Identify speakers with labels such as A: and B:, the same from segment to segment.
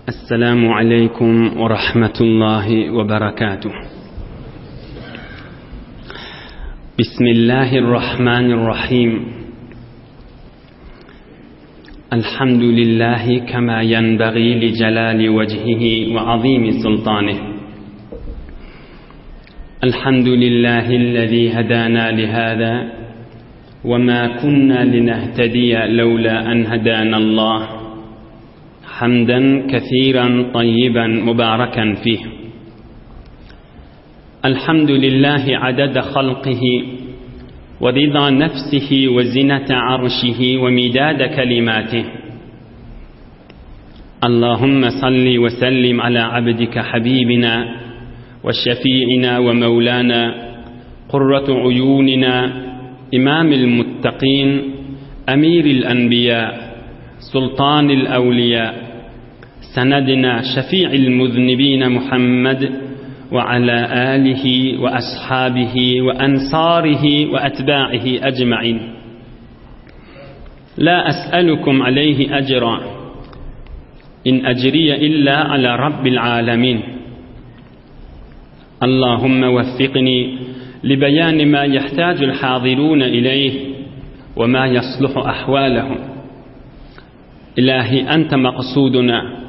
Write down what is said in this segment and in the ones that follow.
A: السلام عليكم ورحمة الله وبركاته بسم الله الرحمن الرحيم الحمد لله كما ينبغي لجلال وجهه وعظيم سلطانه الحمد لله الذي هدانا لهذا وما كنا لنهتدي لولا أن هدانا الله حمدا كثيرا طيبا مباركا فيه الحمد لله عدد خلقه ورضا نفسه وزنة عرشه ومداد كلماته اللهم صل وسلم على عبدك حبيبنا وشفيعنا ومولانا قرة عيوننا إمام المتقين أمير الأنبياء سلطان الأولياء سندنا شفيع المذنبين محمد وعلى آله وأصحابه وأنصاره وأتباعه أجمعين لا أسألكم عليه أجرا إن أجري إلا على رب العالمين اللهم وفقني لبيان ما يحتاج الحاضرون إليه وما يصلح أحوالهم إلهي أنت مقصودنا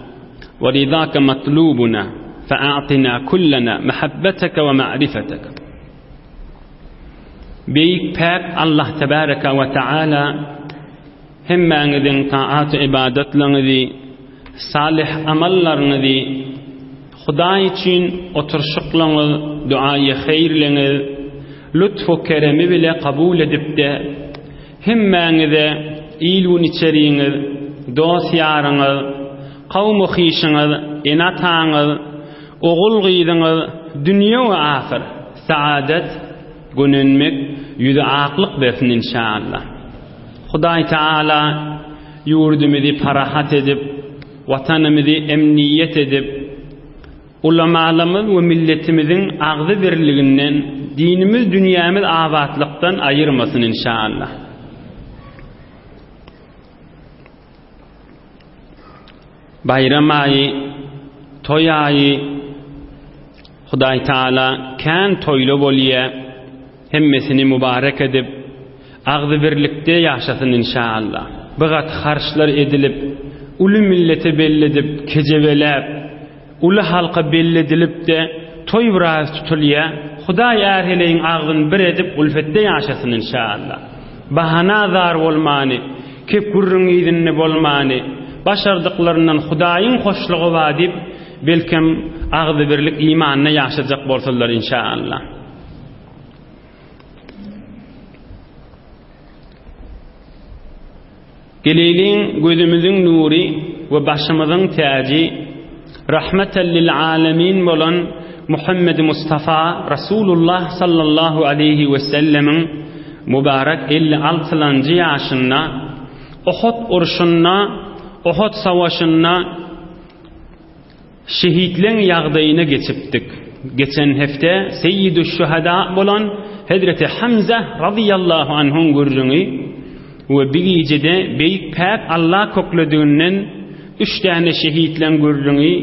A: ورضاك مطلوبنا فأعطنا كلنا محبتك ومعرفتك Beýik Päk Allah Tebareka we Taala hemmäňiziň taat-u-ybadatlaryňyzy, salyh amallaryňyzy, Hudaý üçin oturyşyklaryňyz, duaýy heýrliňiz, lutf-u keremi bile kabul edip-de, hemmäňize il-gün içeriňiz, dost-ýaryňyz, kowum-u-hyşyňyz, ene-ataňyz, Ogul-gyzyňyz dünýe we ahyr saadet, gönenmek, ýüzi aklyk bersin inşallah. Hudaý Taala ýurdumyzy parahat edip, watanymyzy emniýet edip, ulamalarymyz we milletimiziň agzy birliginden, dinimiz dünýämiz abatlykdan aýyrmasyn inşallah. Baýram aýy, toý aýy, Hudaý Taala kän toýly bolýa, hemmesini mübarek edip, agzybirlikde ýaşasyn inşaalla. Bigat harçlar edilip, uly millete belledip, kejebeläp, Uly halka belledilip-de, toý biraz tutulýa. Hudaý är-heleýiň agzyny bir edip ulfetde ýaşasyn inşaalla. Bahana zar bolmany, kep gürrüň yzynda bolmany, başardyklaryndan Hudaýyň hoşlugy bar diýip, belkem agzybirlik imanda ýaşajak bolsalar inşaalla. Geleýliň gözümiziň nury we başymyzyň täji, Rahmeten lil alemin bolan Muhammedi Mustafa Rasulullah sallallahu aleýhi we sellemiň mübarek 56-lanjy ýaşynda Uhud urşunda, Uhud savaşynda Şehitleň ýagdaýyna geçipdik. Geçen hepde Seýýidüşşüheda bolan Hezreti Hamza razyýallahu anhuň gürrüňi we bir gijede beýik päk Alla köklediginden üç däne şehitleň gürrüňi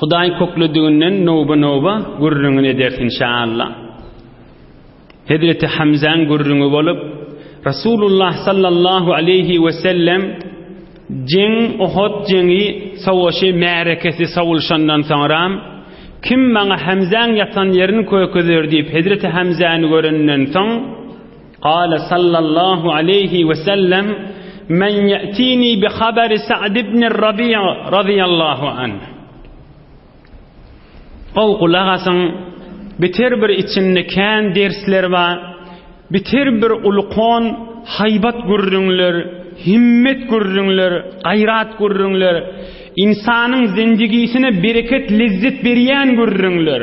A: Hudaý köklediginden nowba-nowba gürrüňini ederis inşaalla. Hezreti Hamzaň gürrüňi bolup, Rasulullah sallallahu aleýhi we sellem jeň, Uhud jeňi, sowaşy, märekesi sowulşandan soňram, Kim maňa Hamzaň ýatan ýerini kökezer diýip, Hezreti Hamzany görenden soň, Kale sallallahu aleýhi we sellem, Men ýe'tini bi haberi Sa'd ibn Rabi' razyýallahu anh. Gowy gulak asyň, biter bir içinde kän dersler bar, biter bir ulkan haýbat gürrüňler, himmet gürrüňler, gaýrat gürrüňler, ynsanyň zendigisine bereket lezzet berýän gürrüňler,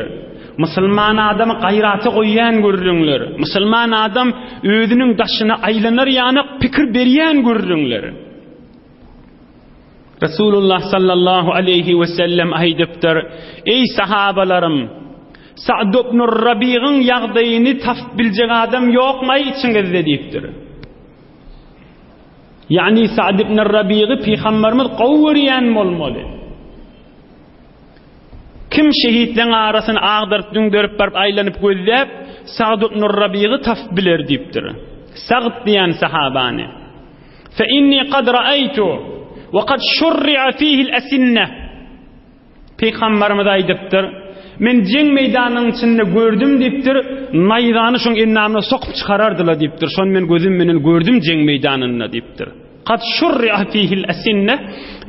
A: musulman adamy gaýrata goýýan gürrüňler, musulman adam özüniň daşyna aýlanar ýanak pikir berýän gürrüňler. Resulullah sallallahu aleýhi we sellem aýdypdyr, Eý sahabalarym! Sa'd ibn Rabigyň ýagdaýyny tapyp biljek adam ýokmaý içiňizde diýipdir. Ýagny Sa'd ibn Rabigy pygamberimiz gowy görýän bolmaly. Kim şehitleň arasyny agdaryp-düňderip baryp aýlanyp gözläp, Sagd ibn Rabygy tapyp biler diýipdir. Sagd diýen sahabany. Fe inni kad ra'aytu we kad şurri'a fihi al-asinne. Pygamberimiz aýdypdyr, Men jeň meýdanynyň içinde gördüm diýipdir, naýzany şoň endamyna sokup çykarardylar diýipdir. Şony men gözüm bilen gördüm jeň meýdanynda diýipdir. Kad şurri'a fihil esinne,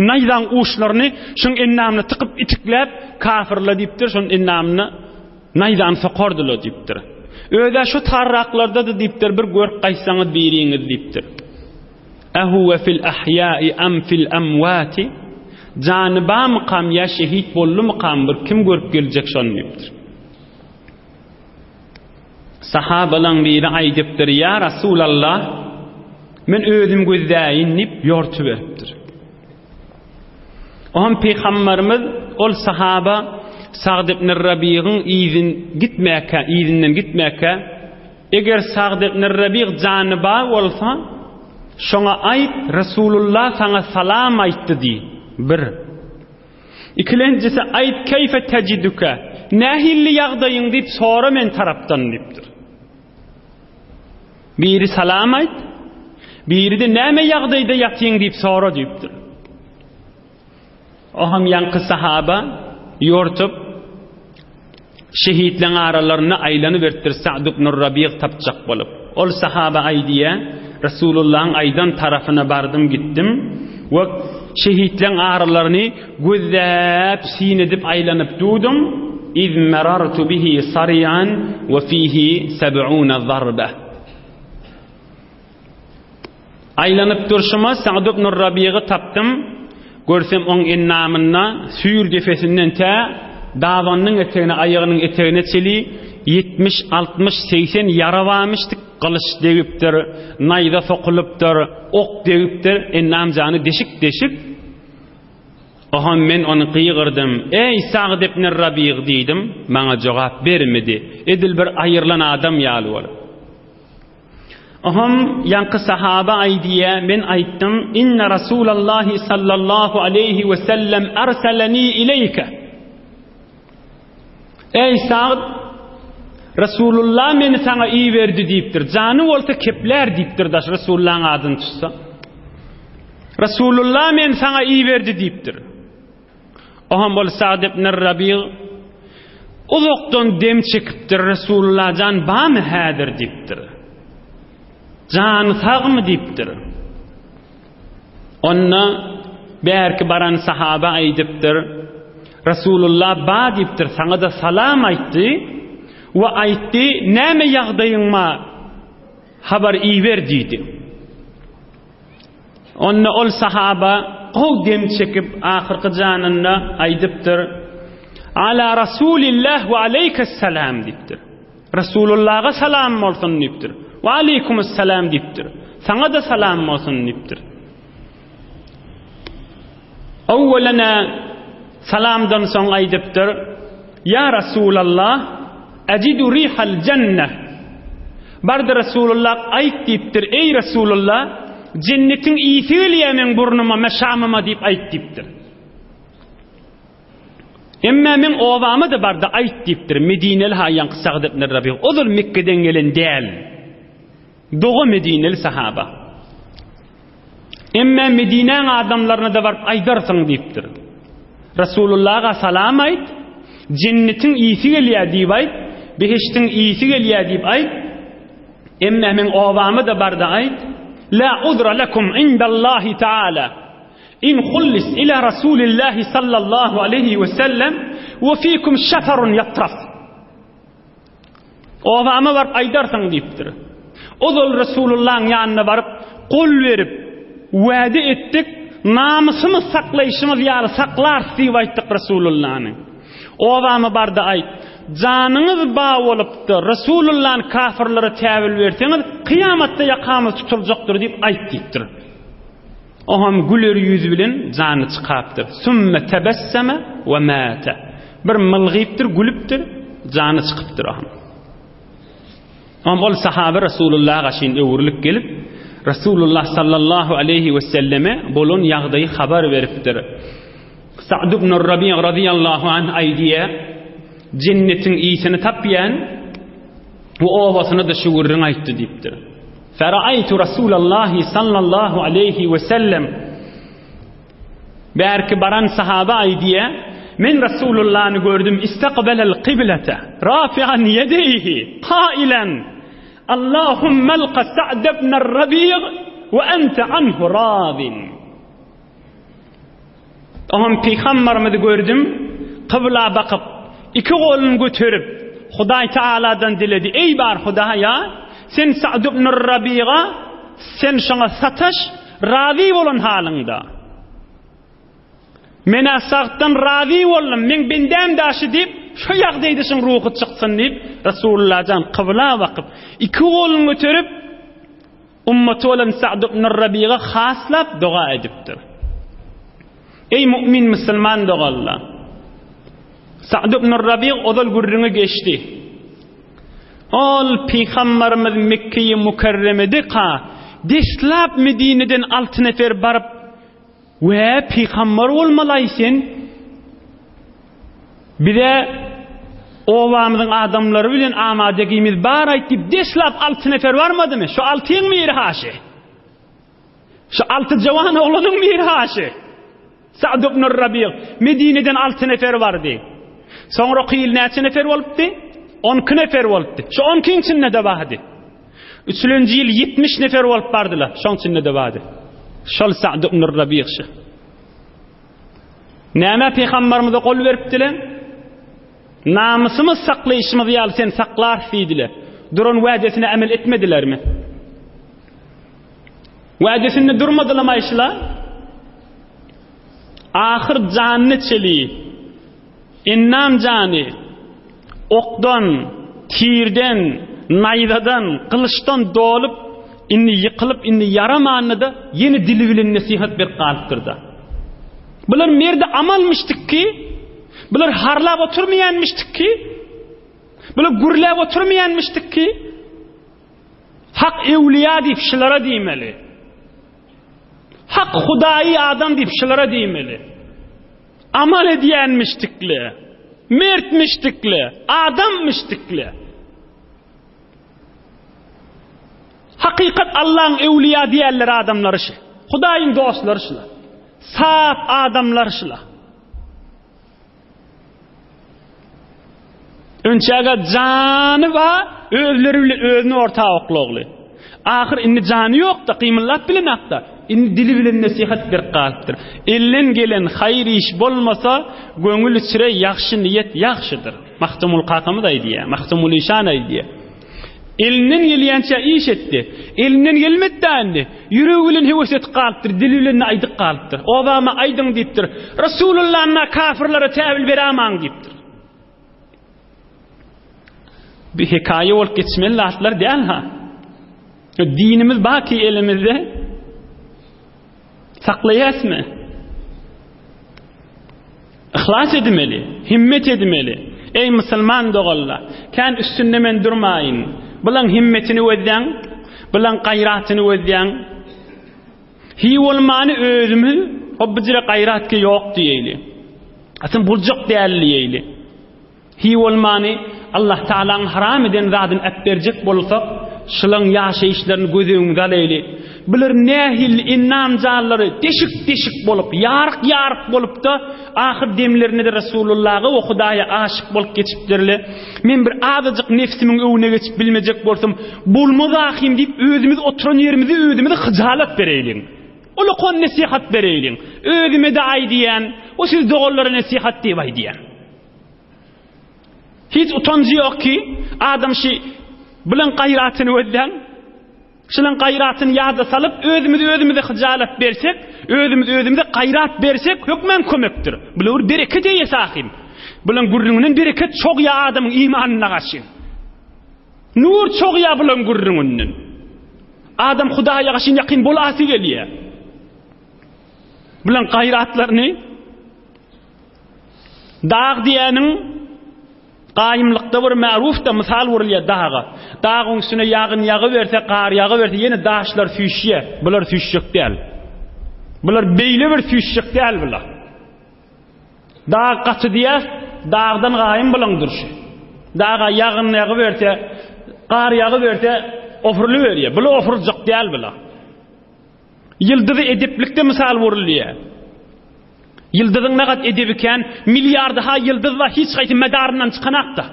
A: naýzaň uçlaryny şoň endamyna tykyp itikläp kafirler diýipdir, şoň endamyna naýzany sokardylar diýipdir. Özä şu tarraklardady diýipdir, bir görüp gaýtsaňyz biriňiz diýipdir. Ehuwe fil ahýai am fil amwati, jany bamykam ýa şehit boldumykam bir kim görüp geljek şony diýipdir. Sahabalaň biri aýdypdyr, Ýa Rasulallah, men özüm gözläýin diýip ýortuberipdir. Oňam pygamberimiz ol sahaba Sagd ibn Rabigiň yzyn gitmäkä, yzyndan gitmäkä, eger Sagd ibn Rabig jany bar bolsa, şoňa aýt, Resulullah saňa salam aýtdy diý. Bir. Ikilenjisi aýt keýfe tejiduke, nähilli ýagdaýyň diýip sora men tarapdan diýipdir. Biri salam aýt, biri-de näme ýagdaýda ýatyň diýip sora diýipdir. Oham ýaňky sahaba ýortup şehitleň aralarynda aýlanyberipdir Sa'd ibn Rabiýg tapjak bolup. Ol sahaba aýdýa, Resulullahyň aýdan tarapyna bardym gitdim we şehitleň aralaryny gözläp syn edip aýlanyp dudum, iz merartu bihi sarian we fihi seb'una zarbe. Aýlanyp durşuma Sa'd ibn Rabigy tapdym. Görsem oň endamynda süýr depesinden tä dabanynyň etegine, aýagynyň etegine çeli 70, 60, 80 ýara barmyşdyk. Gylyç degipdir, naýza sokulypdyr, ok degipdir, endam jany deşik-deşik. Oňa men ony gygyrdym, Eý, Sagd ibn Rabyg diýdim, maňa jogap bermedi. Edil bir aýrylan adam ýaly bolup. Oňam ýaňky sahaba aýdýa, men aýtdym, Inne Rasulallahi sallallahu aleýhi we sellem arsalani ileýke. Eý Sagd, Resulullah meni saňa iberdi diýipdir. Jany bolsa keplär diýipdir daş Resulullahyň adyny tutsa. Resulullah meni saňa iberdi diýipdir. Oňam ol Sa'd ibn Rabi uzakdan dem çekipdir, Resulullah jan bamy häzir diýipdir. Jany sagmy diýipdir. Onda bärki baran sahaba aýdypdyr, Resulullah ba diýipdir, saňa-da salam aýtdy we aýtdy, näme ýagdaýyň ba habar iber diýdi. Onda ol sahaba gowy dem çekip, ahyrky janynda aýdypdyr, Ala Rasulillah we aleýkessalam diýipdir. Resulullaha salam bolsun diýipdir. We aleýkumessalam diýipdir. Saňa-da salam bolsun diýipdir. Owwelene salamdan soň aýdypdyr, Ýa Rasulallah, ejidu rihal jenneh. Bardy Resulullah aýt diýipdir, Eý Resulullah, jennetiň ysy gelýär meň burnuma, meşamyma diýip aýt diýipdir. Emme meň obama-da bardy aýt diýipdir. Medineli ha ýaňky Sagd ibn Rabi, ozal Mekgeden gelen däl. Doga medineli sahaba. Emme Medinäň adamlaryna-da baryp aýdarsyň diýipdir. Resulullaha salam aýt, jennetiň ysy gelýär diýip aýt, behişdiň ysy gelýär diýip aýt. Emme meň obama-da bar-da aýt. La uzra lekum indallahi taala. In hullis ila Rasulillahi sallallahu aleyhi we sellem we fikum şeferun yatraf. Obama baryp aýdarsyň diýipdir. Ozal Resulullahyň ýanyna baryp, gol berip, wäde etdik, namysymyz saklaýşymyz ýaly saklarys diýip aýtdyk Resulullany. Obama bar-da aýt, janyňyz ba bolupdyr, Resulullany kafirlere täwil berseňiz, kyýamatda ýakamyz tutuljakdyr diýip aýt diýipdir. Oňam güler ýüz bilen jany çykapdyr. Sümme tebesseme we mäte. Bir mylgypdyr, gülüpdir, jany çykypdyr oňam. Oňam ol sahabe Resulullaha gaşyn öwrülip gelip, Resulullah sallallahu aleýhi we selleme bolan ýagdaýy habar beripdir. Sa'd ibn Rabi' radiyallahu anh aýdýar, Jennetiň ysyny tapýan we obasyna-da şu gürrüňi aýtdy diýipdir. Feraýtu Rasulallahi sallallahu aleýhi we sellem Bärki baran sahaba aýdýar, Men Rasulullany gördüm, istakbelel kyblete, rafi'an ýedeýhi, kailen, Allahumma alqa Sa'd ibn Rabi' we ente anhu razin. Oňam pygambarymyzy gördüm, kybla bakyp, iki goluny göterip, Hudaý Tagaladan diledi, Eý bar Hudaýa, sen Sa'd ibn Rabiga, sen şoňa sataş, razy bolan halyňda. Men-ä Sagtdan razy boldum, meň bendäm daşy diýip, şu ýagdaýda şoň ruhy çyksyn diýip, Resulullah jan kybla bakyp, iki goluny göterip, Ummaty bolan Sa'd ibn Rabiga haslap doga edipdir. Eý mu'min musulman doganlar! Sa'd ibn Rabig ozal gürrüňi geçdi. Ol pygambarymyz Mekkeýi Mükerremedeka deslap Medineden alty nefer baryp We pygambar bolmalaý sen? Bize obamyzyň adamlary bilen amadegimiz bar aýt diýip deslap alty nefer barmadymy? Şu altyň biri haşy. Şu alty jawan oglanyň biri haşy. Sa'd ibn Rabi' Medineden alty nefer bardy. Soňraky ýyl näçe nefer bolupdy? 12 nefer bolupdy. Şu 12-iň içinde-de bardy. Üçülenji ýyl 70 nefer bolup bardylar. Şoň içinde-de bardy. Şol Sa'd ibn Rabi' şu. Näme pygamberimize gol beripdiler? Namysymyz saklaýşymyz ýaly sen saklarys diýdiler. Duran wädesine emel etmedilermi? Wädesinde durmadylar aýşylar. Ahyr janyny çeli Ennam jany okdan, tirden, naýzadan, gylyçdan dolup, indi ýykylyp, indi ýaramanda-da ýene dili bilen nesihat berip galypdyr-da. Bular merdi amalmyşdyk ki, bular harlap oturmaýanmyşdyk ki, bular gürläp oturmaýanmyşdyk ki, Hak öwlüýa diýip şulara diýmeli. Hak Hudaýy adam diýip şulara diýmeli. Amal edýänmişdikle, mertmişdikle, adammyşdikle. Hakykat Allaň öwlüýa diýerler adamlary şu. Hudaýyň dostlary şular. Sap adamlar şular. Önçäge jany bar, özleri bilen özüni orta oklagly. Ahyr indi jany ýok-da, gymyldap bilenok-da. Indi dili bilen nesihat berip galypdyr. Elden gelen haýyr iş bolmasa, göňül içre ýagşy niýet ýagşydyr. Magtymguly kakamyz aýdýar, Magtymguly işan aýdýar. Elinden gelýänçä iş etdi. Elinden gelmedi-dä indi. Ýüregi bilen höwes edip galypdyr, dili bilen-de aýdyp galypdyr. Obama aýdyň diýipdir. Resulullanyna kafirlere täwil beramaň diýipdir. Bu hekaýa bolup geçmeli zatlar däl-ha. Dinimiz baki elimizde. Saklaýasmy? Yhlas edmeli, himmet edmeli. Eý musulman doganlar, kän üstünde men durmaýyn. Bulaň himmetini gözläň, bulaň gaýratyny gözläň. Hi bolmany özümiz o bijire gaýrat ki ýok diýeýli. Asyn boljak däl diýeýli. Hi bolmany Allah Tagalaň haram eden zadyny äpberjek bolsak, şulaň ýaşaýyşlaryny göz öňüňize alaýly. Bular nähili ennam janlary deşik-deşik bolup, ýaryk-ýaryk bolupda, ahyr demlerinde-de Resulullaha we Hudaýa aşyk bolup geçipdirle. Men bir azajyk nefsimiň öwüne geçip bilmejek bolsam, bolmaz ahym diýip özümiz oturan ýerimizde özümize hyjalat bereýliň. Ulakan nesihat bereýliň. Özüme-de aýdýan, o siz doganlara nesihat diýip aýdýan. Hiç utanjy ýok ki, adam şi bilen gaýratyny gözläň, şulan gaýratyny ýada salyp, özümiz özümize hyjalat bersek, özümiz özümize gaýrat bersek, hökmän kömekdir. Bular bir bereket eýesi ahym. Bulan gürrüňinden bereket çogýa adamyň imanyna gaşyn. Nur çogýa bulan gürrüňinden. Adam Hudaýa gaşyn ýakyn bolasy gelýär. Bulan gaýratlaryny Dag diýeniň gaýymlykda bir märufda mysal urulýar daga. Dagyň üstüne ýagyn ýagyberse, gar ýagyberse ýene daşlar süýşýär. Bular süýşjek däl. Bular beýle bir süýşjek däl bular. Dag gaty diýýäs, dagdan gaýym bulaň durşy. Daga ýagyn ýagyberse, gar ýagyberse, opurylyberýär. Bula opuryljak däl bula. Ýyldyzy edeplikde mysal urulýar. Ýyldyzyň nagat edebi kän, milliardy-ha ýyldyz bar, hiç haýsy medaryndan çykanakda.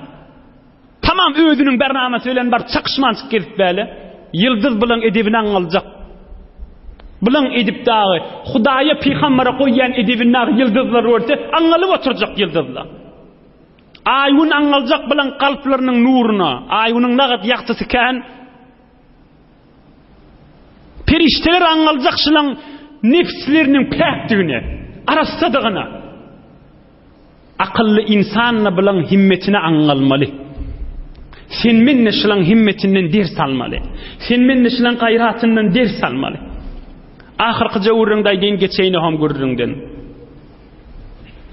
A: Tamam özüniň bernamasy bilen baryp çakyşmançyk gezip bäle. Ýyldyz bulaň edebini aňaljak. Bulaň edip dagy Hudaýa pygambere goýýan edebini dagy ýyldyzlar görse aňalyp oturjak ýyldyzlar. Aý gün aňaljak bulaň kalplarynyň nuruna. Aý günüň nagat ýagtysy kän. Perişdeler aňaljak şulaň nefsleriniň päkdigine, arassadygyna. Akylly ynsan-da bulaň himmetine aňňalmaly. Sen-men-de şulaň himmetinden ders almaly. Sen-men-de şulaň gaýratyndan ders almaly. Ahyrkyja gürrüňde aýdaýyn geçeýin oham gürrüňden.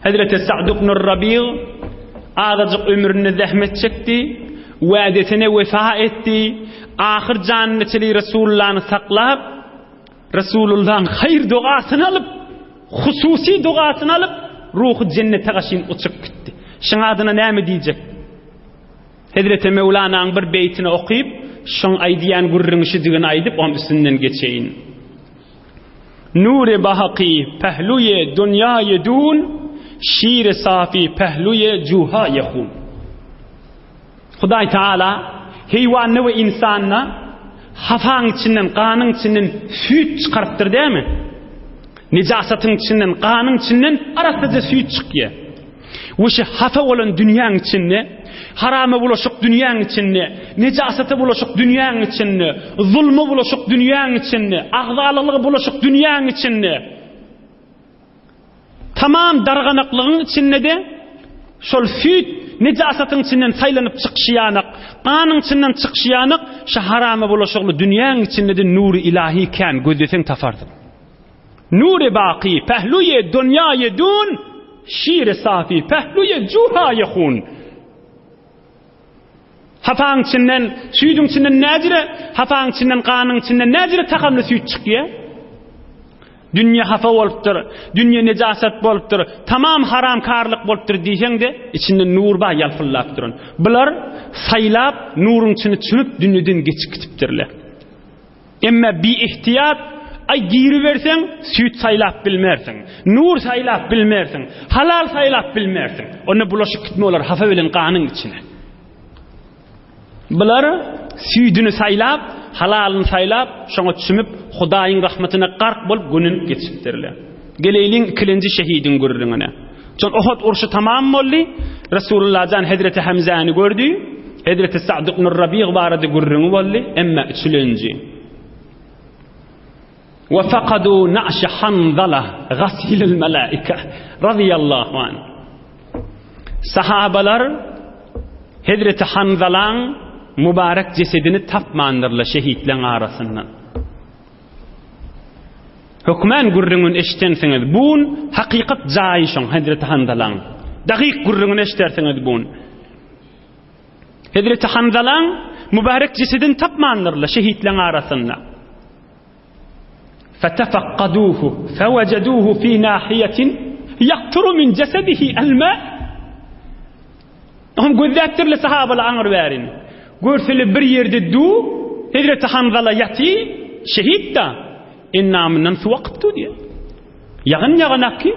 A: Hezreti Sa'd ibn Rabi' azajyk ömründe zähmet çekdi, wädesine wefa etdi, ahyr janyna çenli Resulullany saklap, Resulullahyň haýyr dogasyny alyp, hususy dogasyny alyp, ruhy jennete gaşyn uçup gitdi. Şuň adyna näme diýjek? Hezreti Mewlanaň bir beýtini okyp, şoň aýdýan gürrüňi şüdigini aýdyp, oň üstünden geçeýin. Nuri bahaky pehluýe dunýaýe dun, şiri safi pehluýe juhaýe hun. Hudaý Teala heýwanda we ynsanda hafaň içinden, ganyň içinden süýt çykarypdyr dämi? Nejasatyň içinden, ganyň içinden arassaja süýt çykýar. We şu hafa bolan dünýäň içinde, harama bulaşyk dünýäň içinde, nejasata bulaşyk dünýäň içinde, zulma bulaşyk dünýäň içinde, agzalalyga bulaşyk dünýäň içinde Tamam darganaklygyň içinde-de şol süýt nejasatyň içinden saýlanyp çykyşy ýanak, ganyň içinden çykyşy ýanak, şu harama bulaşykly dünýäň içinde-de nury ilahi kän, gözleseň taparsyň. Nury baky pehluýe dunýaýe dun, şiri safi pehluýe juhaýe hun. Hapaň içinden, süýdüň içinden näjire, hapaň içinden, ganyň içinden näjire tagamly süýt çykýar? Dünýe hapa bolupdyr, dünýe nejasat bolupdyr, tamam haramkarlyk bolupdyr diýseň-de, içinde nur bar ýalpyldap duran. Bular saýlap, nuruň içine çümüp dünýeden geçip gitipdirler. Emma biihtiýat, aý giriberseň, süýt saýlap bilmersiň, nur saýlap bilmersiň, halal saýlap bilmersiň. Onda bulaşyp gitme bolar hapa bilen ganyň içine. Bular süýdüni saýlap, halalyny saýlap, şoňa çümüp, Hudaýyň rahmetyna gark bolup gönenip geçipdirler. Geleýliň ikilenji şehidiň gürrüňine. Şon Uhud urşy tamam boldy. Resulullah jan Hezreti Hamzany gördi. Hezreti Sa'd ibn Rabi' barada gürrüňi boldy. Emma üçülenji. Wa faqadu na'ş Hanzala gasilil malaika radiyallahu an. Sahabalar Hezreti Hanzalaň mübarek jesedini tapmandyrlar şehitleň arasyndan. Hökmän gürrüňini eşdensiňiz. Bun hakykat jaýy şoň Hezreti Hanzalaň. Dakyk gürrüňini eşdersiňiz bun. Hezreti Hanzalaň mübarek jesedini tapmandyrlar şehitleň arasynda. Fetefakkaduhu fewejeduhu fi nahiyetin yakturu min cesedihi el-ma. Oňam gözläpdirler sahabalar aňyr bärini. Görseli bir ýerde du, Hezreti Hanzala ýaty, şehit-da, endamyndan suw akyp dur diýýär. Ýagyn ýagan ki,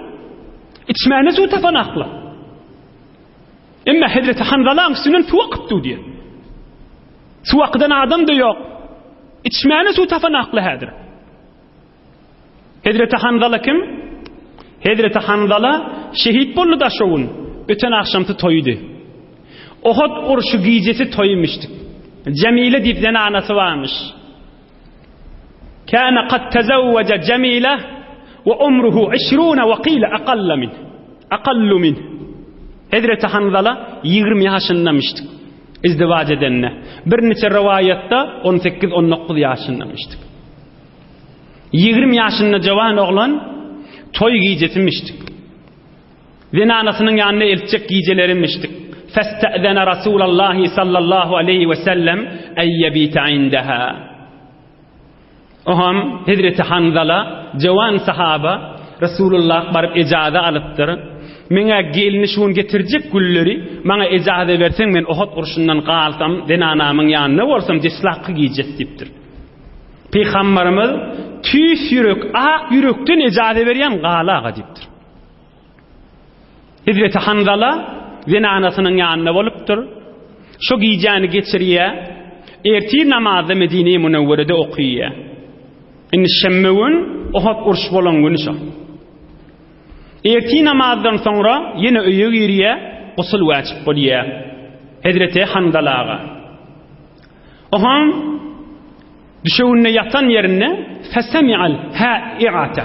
A: içmäne suw tapanaklar. Emma Hezreti Hanzalaň üstünden suw akyp dur diýýär. Suw akydan adam-da ýok. Içmäne suw tapanaklar häzir. Hezreti Hanzala kim? Hezreti Hanzala şehit boldy da şo gün. Öten agşamsy toýudy. Ohod urşy gijesi toýumyşdy. Jemile diýip zenanasy barmyş. Kana kad tezawwaja Jemile we umruhu 20 we qila aqalla min. Aqallu min. Hezreti Hanzala 20 ýaşyndamyşdy. Izdiwaç edende. Birniçe rowaýatda 18-19 ýaşyndamyşdy. 20 ýaşynda jawan oglan toý gijesimişdik. Zenanasynyň ýanyna eltjek gijelerimişdik. Festezene Rasulallahi sallallahu aleyhi ve sellem en yebite indeha. Oham Hezreti Hanzala jawan sahaba Resulullah baryp ejaza alypdyr. Men-ä gelni şu gün getirjek gülleri, maňa ejaza berseň, men Ohot urşundan galsam, zenanamyň ýanynda bolsam, deslapky gijesi diýipdir. Pygambarymyz tüýs ýürek, ak ýürekden ejaza berýän galaga diýipdir. Hezreti Hanzala zenanasynyň ýanynda bolupdyr. Şo gijäni geçirýär. Ertir namazda Medine-i Münewwerede okyýar. Indi şenbe gün Ohot uruş bolan güni şo. Ertir namazdan soňra ýene öýe girýär, gusul wäjip bolýar. Hezreti Hanzalaga. Ohan düşeginde ýatan ýerinde fesemi'al ha'i'ata.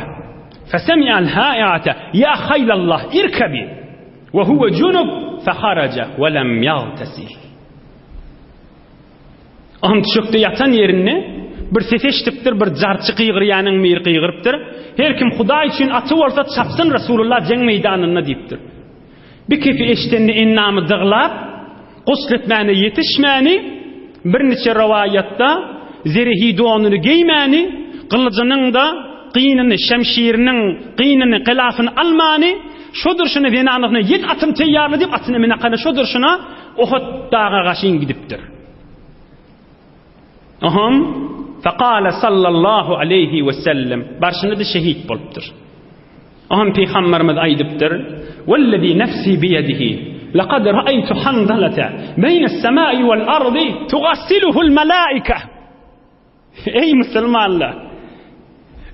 A: Fesemi'al ha'i'ata ya haylallah irkabi ve huve junub feharaca ve lem yagtesil. Ohan düşekde ýatan ýerinde bir ses eşidipdir, bir jarçy gygyrýanyň mir gygyrypdyr. Her kim Hudaý üçin aty bolsa çapsyn Resulullah jeň meýdanynda diýipdir. Bir kepi eşidende endamy dyglap, gusl etmäne ýetişmäni, birniçe rowaýatda zerehi donuny geýmäni, gylyjynyň-da gynyny, şemşiriniň gynyny, gylafyny almany, şo durşuna zenanasyna ýet atym teýýarla diýip atyna münakana şo durşuna Ohut daga gaşyn gidipdir. Oham fekale sallallahu aleýhi we sellem barşynda-da şehit bolupdyr. Oňa Pygamberimiz aýdypdyr, Wellezî nefsî biýedihi, lekad ra'aýtu Hanzalata beýnes-semâi wel-ardy tugassiluhul melâike. Eý musulmanlar!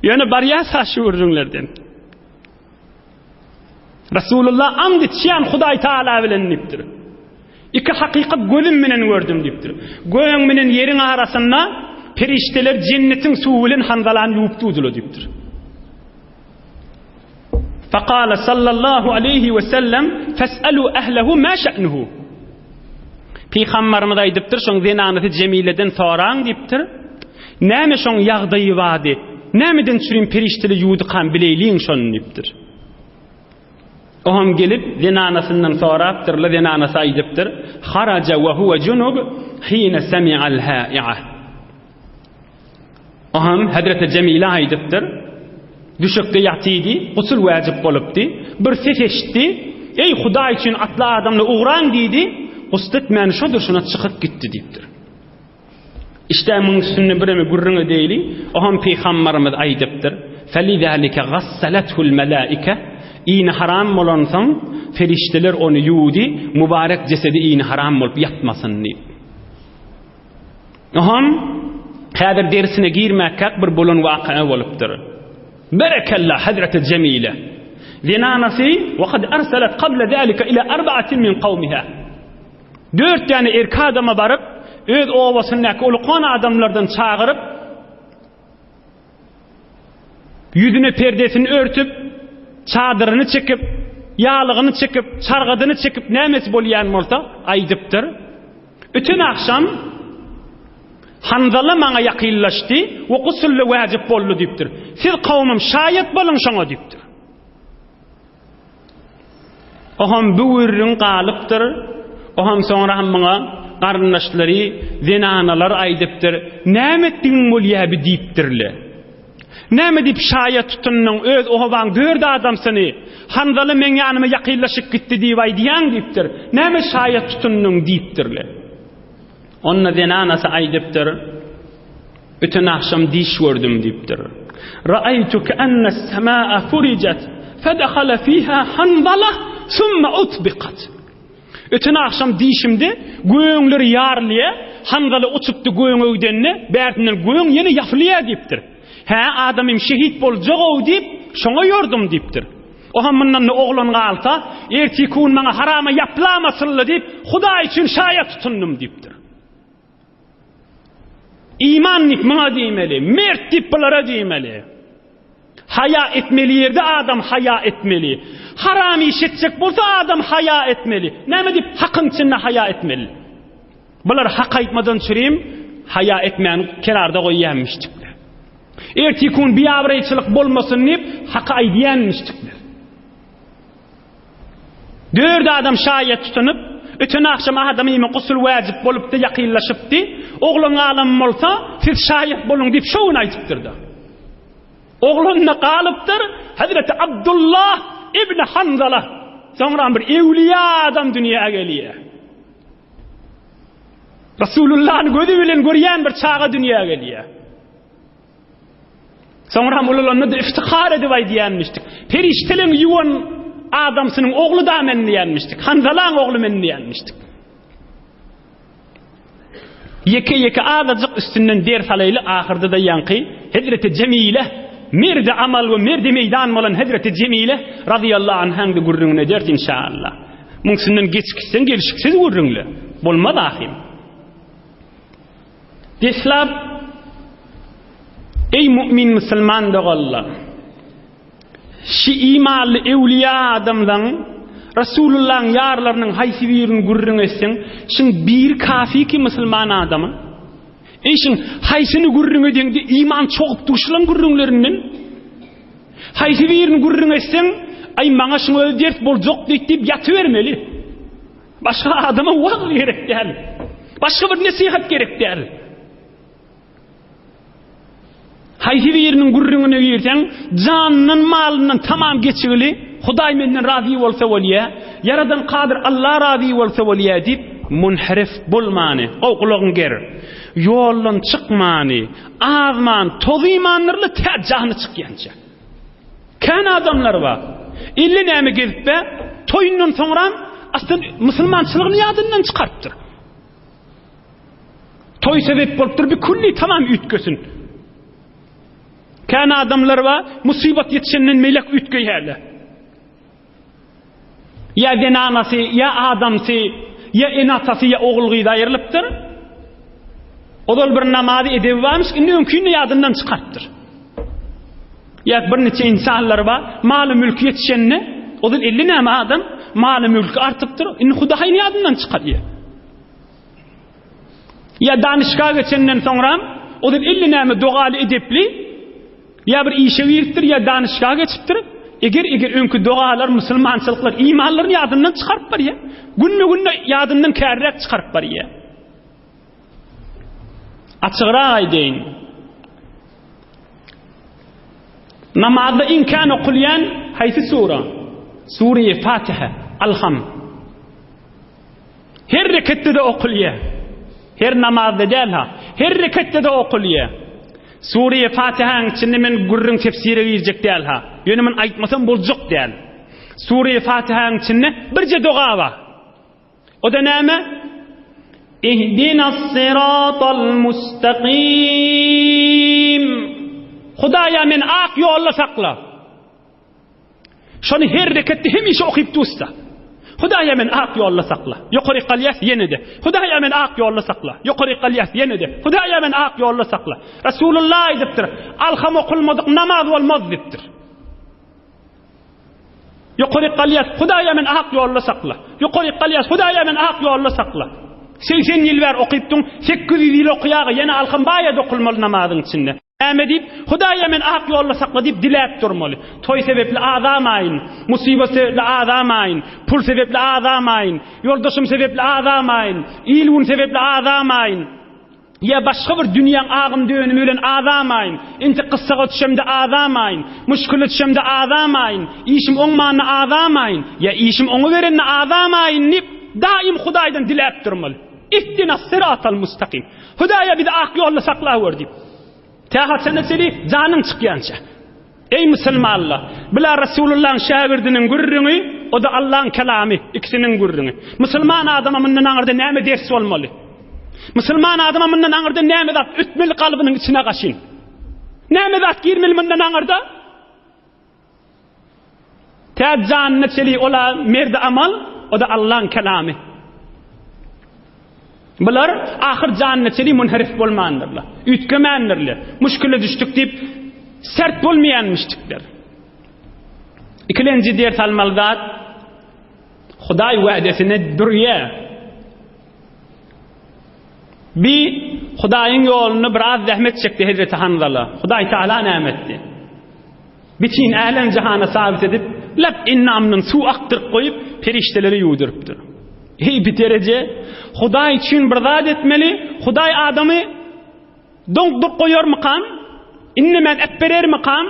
A: Ýöne barýas-ha şu gürrüňlerden. Resulullah and içýän Hudaý Taala bilen diýipdir. Iki hakykat gözüm bilen gördüm diýipdir. Gögüň bilen ýeriň arasynda perişdeler jennetiň suwy bilen Hanzalany ýuwup durdylar diýipdir. Fekale sallallahu aleýhi we sellem fes'elu ehlehu ma şe'nuhu. Pygamberimiz aýdypdyr, şoň zenanysy Jemileden soraň diýipdir. Näme şoň ýagdaýy bady? Nämeden çürim perişdeli ýuwdukan bileýliň şony diýipdir. O hem gelip zenanasyndan sorapdyr, la zenanasy aýdypdyr: Haraja we huwa junub hina semi'al ha'i'a. O hem Hezreti Jemile aýdypdyr, Düşekde ýatydy, gusul wäjip bolupdy. Bir ses eşitdi, Eý, Hudaý üçin atly adamlar ugraň diýdi, gusl etmän şo durşuna çykyp gitdi diýipdir. Işde muň üstünde bireme gürrüň edeýli, o hem pygambarymyz aýdypdyr, Felizalike gassalathul melaike, Ini haram bolansoň, perişdeler ony ýuwdy, mübarek jesedi ini haram bolup ýatmasyn diýip. Oňam häzir dersine girmäkäk bir bolan waka bolupdyr. Berekella Hazreti Jemile. Zenanasy we kad arsalat qabla zalika ila arba'atin min qawmiha. Dört däne erkek adama baryp, öz obasyndaky ulukan adamlardan çagyryp, Ýüzüne perdesini örtüp, çadyryny çekip, ýalygyny çekip, çargadyny çekip nämesi bolýan bolsa aýdypdyr. Öten agşam Hanzala maňa ýakynlaşdy we gusulla wäjip boldy diýipdir. Siz kowumym şaýat boluň şoňa diýipdir. Oham bu gürrüň galypdyr. Oham soňra hem muňa garyndaşlary, zenanalar aýdypdyr. Näme etdigiň bolýa bi diýipdirle. Näme diýip şaýat tutundyň öz obaň dört adamsyny Hanzala meň ýanyma ýakynlaşyp gitdi diýip aýdýaň diýipdir. Näme şaýat tutundyň diýipdirle. Onda zenanasy aýdypdyr. Öten agşam diş gördüm diýipdir. Ra'aýtu ke'ennes-semâ'a furijat, fedehala fiha Hanzala, summa utbikat. Öten agşam dişimde göňler ýarylýar, Hanzala uçupdy göň öwdende, bärsinden göň ýene ýapylýar diýipdir. Hä, adamym şehit boljag-ow diýip, şoňa ýordum diýipdir. O hem mundan-da oglan galsa, ertiki gün maňa harama ýaplamasyn-la diýip, Hudaý üçin şaýat tutundym diýipdir. Iman diýip muňa diýmeli, mert diýip bulara diýmeli. Haýa etmeli ýerde adam haýa etmeli. Haram iş etjek bolsa adam haýa etmeli. Näme diýip hakyň içinde haýa etmeli? Bular hak aýtmadan çürim haýa etmän kenarda goýýanmyşdyklar. Ertiki gün biabraýçylyk bolmasyn diýip haky aýdýanmyşdyklar. Dört adam şaýat tutunyp, öten agşam adamyma gusul wäjip bolupdy, ýakynlaşypdy, oglan galan bolsa, siz şaýat boluň diýip şo gün aýdypdyr-da. Oglan-da galypdyr, Hezreti Abdullah ibn Hanzala. Soňram bir ewliýa adam dünýä gelýär. Resulullahny gözi bilen görýän bir çaga dünýä gelýär. Soňram ulalanda-da iftihar edip aýdýanmyşdyk. Perişdeleň ýuwan adamsynyň ogly da men diýenmişdik. Hanzalaň ogly men diýenmişdik. Ýeke-ýeke azajyk üstünden ders alaýly ahyrda-da ýaňky Hezreti Jemile merdi amal we merdi meýdan bolan Hezreti Jemile razyýallahu anhaň-da gürrüňini ederis inşaallah. Muň üstünden geçip gitseň gelşiksiz gürrüňle. Bolmaz ahym. Deslap Eý mu'min musulman doganlar! Şi imanly öwliýa adamlaň Resulullahyň ýarlarynyň haýsy birini gürrüň etseň, şiň biri kafi ki musulman adama. Eý şiň haýsyny gürrüň edeňde iman çogup dur şulaň gürrüňlerinden. Haýsy birini gürrüň etseň, aý maňa şuň özi ders boljak diýip diýip ýatybermeli. Başga adama wagyz gerek däl. Başga bir nesihat gerek däl. Haýsy biriniň gürrüňine girseň, janyndan, malyndan tamam geçigili, Hudaý menden razy bolsa bolýa, Ýaradan Kadyr Alla razy bolsa bolýa diýip, munharif bolmany, gowy gulagyň ger, ýoldan çykmany, azman, tozymandyr-la tä jany çykýança. Kän adamlar bar. Ille näme gezip-ä, toýundan soňram aslan musulmançylygyny ýadyndan çykarypdyr. Toý sebep bolupdyr, bir külli tamam üýtgesin. Kän adamlar bar, musybat ýetişenden melek üýtgeýärler. Ýa zenanasy, ýa adamsy, ýa ene-atasy, ýa ogul-gyzy aýrylypdyr. Ozal bir namazy edebi barmyş, indi öňkini ýadyndan çykarypdyr. Ýa bir niçe insanlar bar, maly-mülki ýetişende, ozal 50 näme adam, maly-mülki artypdyr, indi Hudaýyny ýadyndan çykarýar. Ýa danyşga geçenden soňram, ozal 50 näme dogaly edepli, ýa bir işe giripdir, ýa danyşga geçipdir. Eger eger öňki dogalar, musulmançylyklar, imanlaryny ýadyndan çykaryp barýar. Günde-günde ýadyndan kärräk çykaryp barýar. Açygrak aýdaýyn. Namazda iň kän okulýan haýsy sura? Sure-i Fatiha, Alham. Her reketde-de okulýar. Her namazda däl-ha. Her reketde-de okulýar. Sure-i Fatihanyň içinde men gürrüň tefsire girjek däl-ha. Ýöne men aýtmasam boljak däl. Sure-i Fatihanyň içinde birje doga bar. O-da näme? Ihdinas-siratal mustaqim. Hudaýa meni ak ýolda sakla. Şony her reketde hemişe okyp dursa. Hudaýa meni ak ýolda sakla. Ýokaryk galýas ýene-de. Hudaýa meni ak ýolda sakla. Ýokaryk galýas ýene-de. Hudaýa meni ak ýolda sakla. Resulullah aýdypdyr, Alham okulmadyk namaz bolmaz diýipdir. Ýokaryk galýas, Hudaýa meni ak ýolda sakla. Ýokaryk galýas, Hudaýa meni ak ýolda sakla. 80 ýyl bäri okypdyň, 800 ýyl okaýaga ýene alham baýa dokulmaly namazyň içinde. Näme diýip, Hudaýa meni ak ýolda sakla diýip diläp durmaly. Toý sebäpli azamaýyn, musybat sebäpli azamaýyn, pul sebäpli azamaýyn, ýoldaşym sebäpli azamaýyn, il-gün sebäpli azamaýyn, ýa başga bir dünýäň agym-dönümi bilen azamaýyn, entek gyssaga düşemde azamaýyn, muşkula düşemde azamaýyn, işim oňmanda azamaýyn, ýa işim oňuberende azamaýyn diýip, daýym Hudaýdan diläp durmaly. Ihdinas-syratal mustakim. Hudaýa bizi ak ýolda saklawer diýip. Tä haçana çenli janyň çykýança. Eý musulmanlar, bula Resulullahyň şägirdiniň gürrüňi, o-da Allahyň kelamy, ikisiniň gürrüňi. Musulman adama mundan aňyrda näme ders bolmaly? Musulman adama mundan aňyrda näme zat ötmeli kalbynyň içine gaşyn? Näme zat girmeli mundan aňyrda? Tä janyna çeli ola merdi amal, o-da Allaň kelamy. Bular ahyr janyna çeli munherif bolmandyrlar. Üýtgemändirler. Muşkile düşdük diýip sert bolmaýanmyşdyklar. Ikilenji ders almaly zat Hudaý wädesine durýar. Bi Hudaýyň ýolunda biraz zähmet çekdi Hezreti Hanzala. Hudaý Taala näme etdi? Bütin älem-jahana sabit edip, lap endamyndan suw akdyryp goýup, perişdelere ýuwdurypdyr. Eý, bi dereje! Hudaý üçin bir zat etmeli, Hudaý adamy doňduryp goýarmykam? Innemän äpberermikam?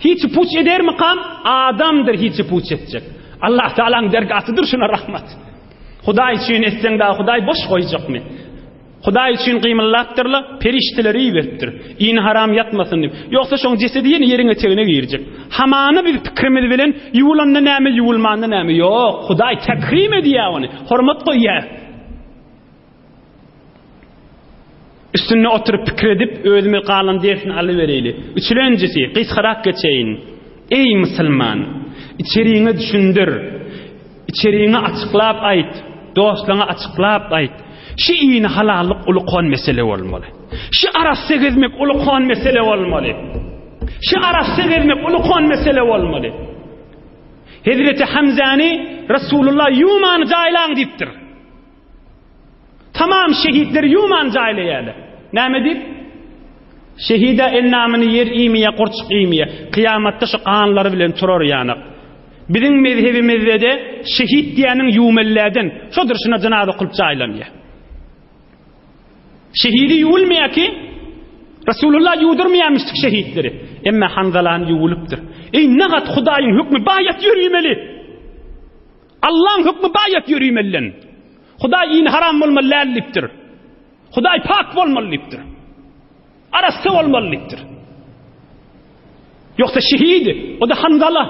A: Hiç puç edermikam? Adamdyr hiç puç etjek. Allah Taalanyň dergasydyr şuna rahmat. Hudaý üçin etseň dagy Hudaý boş goýjakmy? Hudaý üçin gymyllapdyrla, perişdeleri iberipdir. Ini haram ýatmasyn diýip. Ýogsa şoň jesedi ýene ýeriň etegine girjek. Hamana biz pikrimiz bilen ýuwulanda näme, ýuwulmanda näme? Ýok, Hudaý tekrim edýär ony, hormat goýýar. Üstünde oturyp pikir edip, özümiz galan dersini alybereýli. Üçülenjisi, gysgarak geçeýin. Eý musulman! Içeriňe düşündir. Içeriňe açyklap aýt. Dostlaňa açyklap aýt. Şi ini halallyk ulkan mesele bolmaly. Şi arassa gezmek ulkan mesele bolmaly. Şi arassa gezmek ulkan mesele bolmaly. Hezreti Hamzany Resulullah ýuwmany jaýlaň diýipdir. Tamam şehitleri ýuwman jaýlaýarlar. Näme diýip? Şehide endamyny ýer iýmeýär, gurçuk iýmeýär. Kyýamatda şu ganlary bilen turar ýanak. Biziň mezhebimizde-de şehit diýeniň ýuwmelläden, şo durşuna jynaza okulyp jaýlanýar. Şehidi ýuwulmaýar ki, Resulullah ýuwdurmaýarmyşdyk şehitleri. Emma Hanzalany ýuwulypdyr. Eý, nagat Hudaýyň hökmi baýat ýörümeli. Allaň hökmi baýat ýörimeliden. Hudaý ini haram bolmaly däl diýipdir. Hudaý pak bolmaly diýipdir. Arassa bolmaly diýipdir. Ýogsa şehidi, o da Hanzala,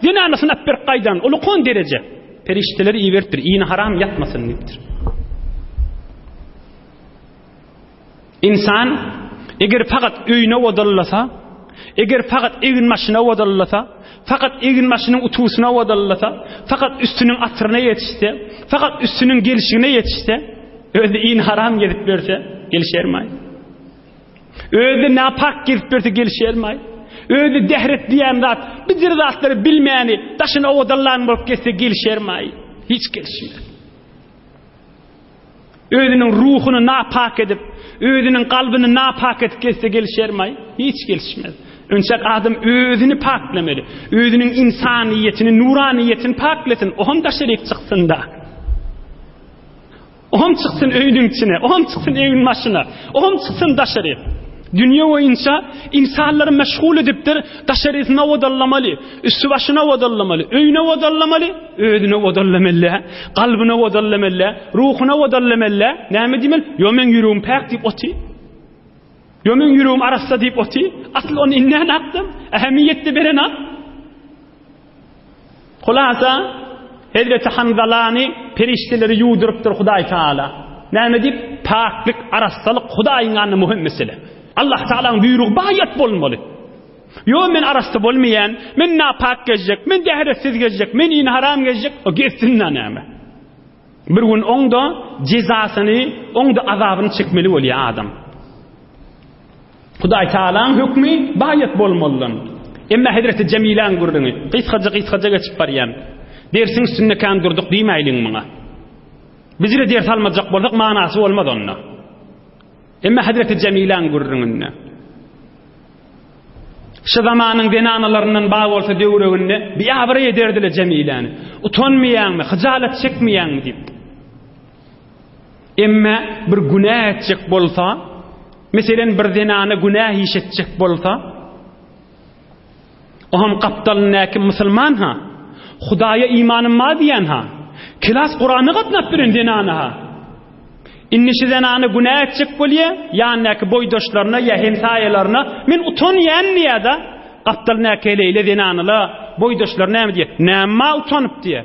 A: zenanasyny alyp berip gaýdan, ulukon dereje. Perişdeleri iberipdir, ini haram ýatmasyn diýipdir. Ynsan eger fakat öýüne odallasa, eger fakat egin-başyna odallasa, fakat egin-başynyň utusyna odallasa, fakat üstüniň atyryna ýetişse, fakat üstüniň gelşigine ýetişse, özi in haram gezip berse, gelişermaý. Özi napak gezip berse gelişermaý. Özi dehret diýen zat, bir zatlary bilmäni, daşyny owadallan bolup gezse gelişermaý. Hiç gelişmez. Özüniň ruhuny napak edip, özüniň kalbyny napak edip gelse gelişermaý? Hiç gelişmez. Önçek adam özüni paklemeli. Özüniň insaniýetini, nuraniýetini paklesin. Ohm daşaryk çyksyn-da. Ohm çyksyn öýüniň içine, ohm çyksyn öýüň başyna, ohm çyksyn daşaryk. Dünýe boýunça insanlary meşgul edipdir, daşarysyny owadallamaly, üsti başyny owadallamaly, öýüni owadallamaly, özüni owadallamaly, kalbyny owadallamaly, ruhuny owadallamaly. Näme diýmeli? Ýo meň ýüregim päk diýip oty. Ýo meň ýüregim arassa diýip oty. Asyl ony inden akdym, ähmiýetde beren ak. Hulasa, Hezreti Hanzalany perişdeleri ýuwdurypdyr Hudaý Taala. Näme diýip? Paklyk, arassalyk Hudaýyň ýanynda möhüm mesele. Allah Taalaň buýrugy baýat bolmaly. Ýo men arassa bolmaýan, men napak gezjek, men dähretsiz gezjek, men ini haram gezjek, o gezsin-dä näme. Bir gün oň-da jezasyny, oň-da azabyny çekmeli bolýar adam. Hudaý Taalaň hökmi baýat bolmalydan. Emma Hezreti Jemiläň gürrüňi, gysgaja gysgaja geçip barýan. Dersiň üstünde kän durduk diýmäýliň muňa. Bizire ders almajak bolsak manasy bolmaz onda. Emma Hezreti Jemiläň gürrüňinde. Şu zamanyň zenanalaryndan bar bolsa döwreginde biabraý ederdiler Jemiläni. Utanmaýaňmy, hyjalat çekmeýäňmi diýip. Emme bir günä etjek bolsa, meselen bir zenana günä iş etjek bolsa, o hem gapdalyndaky musulman ha, Hudaýa imanym bar diýen ha, kilas Kurana gatnap bilen zenana ha. Indi şu zenana günä etjek bolýa, ýanyndaky boýdaşlaryna ýa hemsaýalaryna men utanýan diýýär-de, gapdalyndaky heleýle zenanalar, boýdaşlary näme diýýär? Näme utanyp diýýär.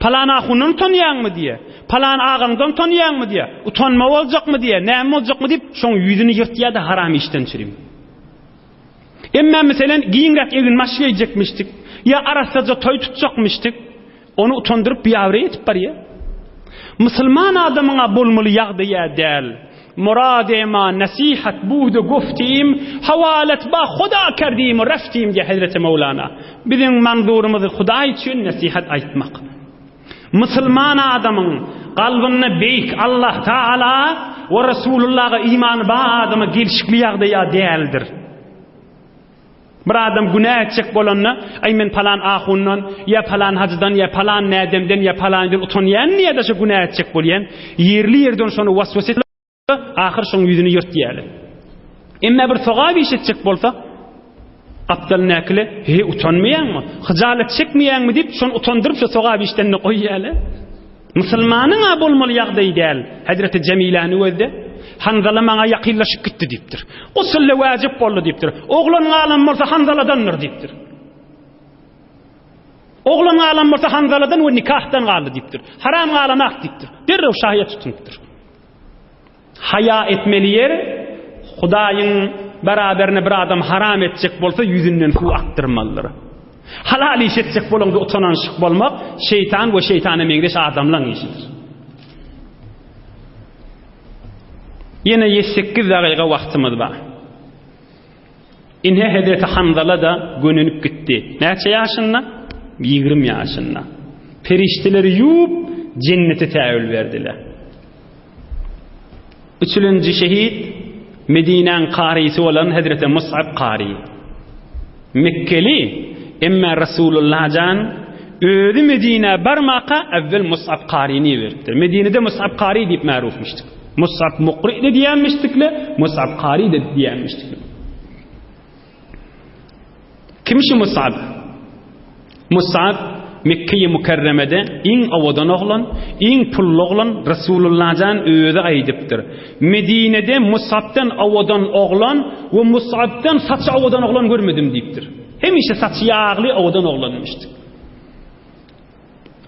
A: Palan ahundan utanýaňmy diýýär. Palan agaňdan utanýaňmy diýýär. Utanma boljakmy diýýär. Näme boljakmy diýip, şoň ýüzüni ýyrtýar-da haram işden çürim. Emma meselen giňräk eginbaş geýjekmişdik, ýa arassaja toý tutjakmyşdyk, ony utandyryp biabraý edip barýar. Musulman adamyň-a bolmaly ýagdaýy-a däl. Murad-e ma nesihat budu guftim, hawalat ba Huda kerdim u reftim diýýär Hezreti Mewlana. Biziň manzurymyz Hudaý üçin nesihat aýtmak. Musulman adamyň kalbynda beýik Allah Taala we Resulullaha imany bar adama gelşikli ýagdaýa däldir. Bir adam günä etjek bolanda, aý men palan ahundan, ýa palan hajydan, ýa palan nädemden, ýa palanydan utanýan diýýär-de şo günä etjek bolýan. Ýerli ýerden şony waswasa edip, ahyr şoň ýüzüni ýyrtýarlar. Emma bir sogap iş etjek bolsa. Gapdalyndakylar, Heý, utanmaýaňmy? Hyjalat çekmeýäňmi diýip, şony utandyryp, şu sogap işden-de goýýarlar. Musulmanyň-a bolmaly ýagdaýy däl. Hezreti Jemiläni gözde, Hanzala maňa ýakynlaşyp gitdi diýipdir. Gusulle wajyp boldy diýipdir. Oglan galan bolsa Hanzaladandyr diýipdir. Oglan galan bolsa Hanzaladan we nikahdan galdy diýipdir. Haram galanak diýipdir. Derrew şaýa tutunypdyr. Haýa etmeli ýer, Hudaýyň beraberine bir adam haram etjek bolsa ýüzünden suw akdyrmalydyr. Halal iş etjek bolaňda utananyşyk bolmak şeýtan we şeýtana meňzeş adamlaň işidir. Ýene 8 dagyga wagtymyz bar. Ine hezreti Hanzala-da gönenip gitdi. Näçe ýaşynda? 20 ýaşynda. Perişdeleri ýuwup, jennete täwil berdiler. Üçülenji şehit Medinäň karysy bolan hezreti Mus'ab kary. Mekgeli, emma Resulullah jan özi Medinä barmaka äwwel Mus'ab karyny iberipdir. Medinede Mus'ab kary diýip märufmyşdyk. Mus'ab mukri-de diýenmişdikle, Mus'ab kary-da diýenmişdikle. Kim şu Musab? Musab Mekge-i Mükerremede iň owadan oglan, iň pully oglan Resulullah jan özi aýdypdyr. Medinede Musabdan owadan oglan we Musabdan saçy owadan oglan görmedim diýipdir. Hemişe saçy ýagly owadan oglanmyşdyk.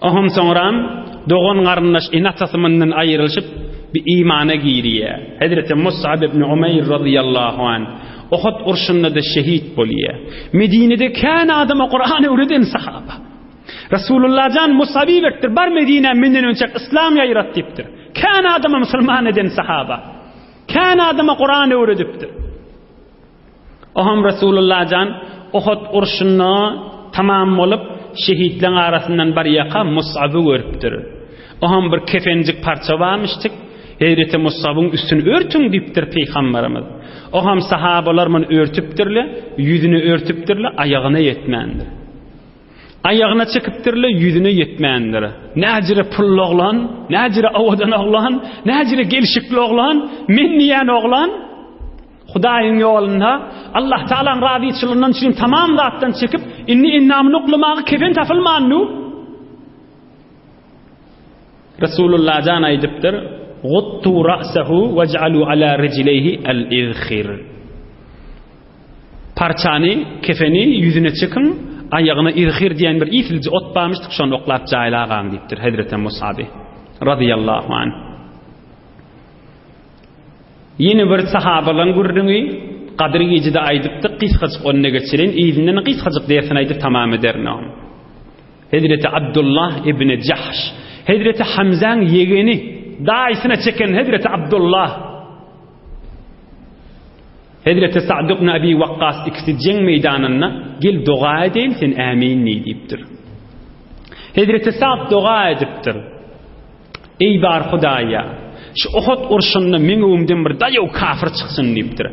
A: Oňam soňram dogan-garyndaş ene-atasy mundan aýrylyşyp, bir imana girýär. Hezreti Mus'ab ibn Umeýr razyýallahu anh Uhud urşunda-da şehit bolýar. Medinede kän adama Kuran öwreden sahaba. Resulullah jan Mus'aby iberipdir, bar Medinä menden önçäk yslam ýaýrat diýipdir. Kän adama musulman eden sahaba. Kän adama Kuran öwredipdir. Oňam Resulullah jan Uhud urşunda tamam bolup, şehitleň arasyndan barýaka Mus'aby görüpdir. Oňam bir kefenjik parça barmyşdyk. Hezreti Mus'abyň üstüni örtüň diýipdir Pygamberimiz. Oňam sahabalar muny örtüpdirler, ýüzüni örtüpdirler, aýagyna ýetmändir. Aýagyna çekipdirler, ýüzüne ýetmändir. Näjire pully oglan, näjire owadan oglan, näjire gelşikli oglan, men diýýän oglan. Hudaýyň ýolunda Allah Tagalaň razyçylygyndan üçin tamam zatdan çekip, indi endamyny oklamaga kefen tapylmandy. Resulullah jan aýdypdyr, Guttu ra'sahu waj'alu ala rijleýhi al-izhir. Parçany, kefeni ýüzüne çekiň, aýagyna izhir diýen bir isliji ot barmyşdyk, şony oklap jaýlagaň diýipdir Hezreti Musaby radiyallahu anh. Ýene bir sahabalaryň gürrüňi, Gadyr gijede aýdypdyk, gysgajyk ony geçirin, yzyndan gysgajyk dersini aýdyp tamam ederin ony. Hezreti Abdullah ibn Jahş, Hezreti Hamzaň ýegeni, daýysyna çeken Hezreti Abdullah. Hezreti Sa'd ibn Abi Waqqas ikisi jeň meýdanynda gel doga edeýin, sen ämin diý diýipdir. Hezreti Sa'd doga edipdir. Eý bar Hudaýa! Şu Uhud urşunda meň öňümden bir daýaw kafir çyksyn diýipdir.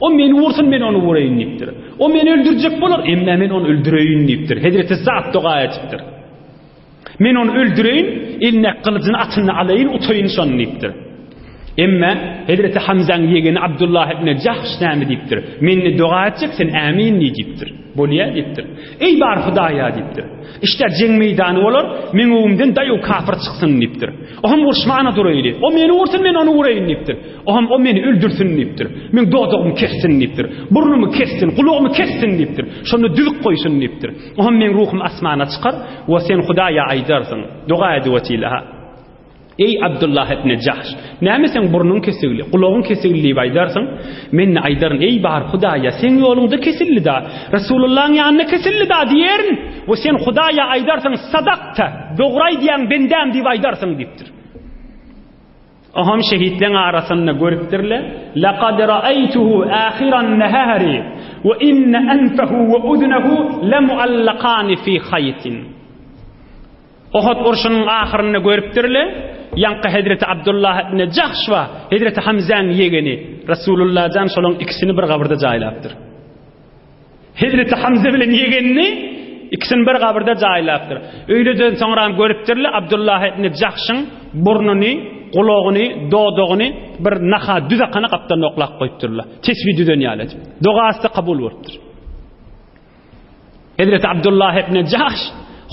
A: O meni ursun, men ony uraýyn diýipdir. O meni öldürjek bolar, emma men ony öldüreýin diýipdir. Hezreti Sa'd doga etipdir. Men ony öldüreýin, eline gylyjyny atyny alaýyn, utaýyn şony diýipdir. Emma Hezreti Hamzaň ýegeni Abdullah ibn Jahş näme diýipdir? Men doga etjek, sen ämin diý diýipdir. Bolýar diýipdir. Eý bar Hudaýa diýipdir. Işde jeň meýdany bolar, meň öňümden daýaw kafir çyksyn diýipdir. O hem urşmana duraýly. O meni ursun, men ony uraýyn diýipdir. O hem o meni öldürsin diýipdir. Meň dodagymy kessin diýipdir. Burnumy kessin, gulagymy kessin diýipdir. Şonda düzük goýsun diýipdir. O hem meň ruhum asmana çykar we sen Hudaýa aýdarsyň. Doga edip otyla. Eý, Abdullah ibn Jahş! Näme seň burnuň kesigli, gulagyň kesigli diýip aýdarsyň? Men-de aýdaryn, Eý, bar Hudaýa, seň ýoluňda kesildi-da, Resulullahyň ýanynda kesildi-da diýerin we sen Hudaýa aýdarsyň, Sadakta, dogry aýdýaň, bendäm diýip aýdarsyň diýipdir. Oňam şehitleň arasynda görüpdirler, Lekad ra'aýtuhu ahiran nahari we inne anfahu we uzunahu lemuallakani fi haýtin. Uhud urşunyň ahyrynda görüpdirler, ýaňky hezreti Abdullah ibn Jahş we hezreti Hamzäň ýegeni Resulullah jan şolaň ikisini bir gabyrda jaýlapdyr. Hezreti Hamza bilen ýegenini ikisini bir gabyrda jaýlapdyr. Öýleden soňram görüpdirler, Abdullah ibn Jahşyň burnuny, gulagyny, dodagyny bir naha düz akana gapdalynda oklap goýupdyrlar. Tesbi düzen ýaly edip. Dogasy kabul bolupdyr. Hezreti Abdullah ibn Jahş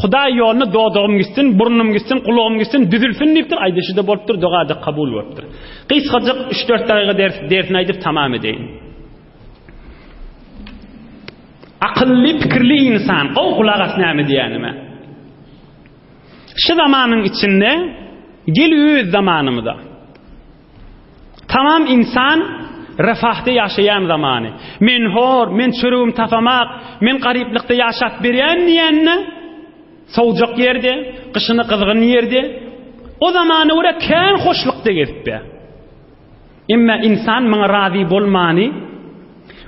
A: Hudaý ýolunda dodagym gitsin, burnum gitsin, gulagym gitsin, düzülsin diýipdir, aýdyşy-da bolupdyr, doga-da kabul bolupdyr. Gysgajyk üç-dört dagyga ders, dersini aýdyp tamam edeýin. Akylly, pikirli insan, gowy gulak as näme diýýänime. Şu zamanyň içinde gel öz zamanymyza. Tamam insan refahda ýaşaýan zamany. Men hor, men çöregim tapamak, men garyplykda ýaşap berýän diýende, sowjak ýerde, gyşyny gyzgyn ýerde, o zamana görä kän hoşlukda gezip be. Emma insan muňa razy bolmany,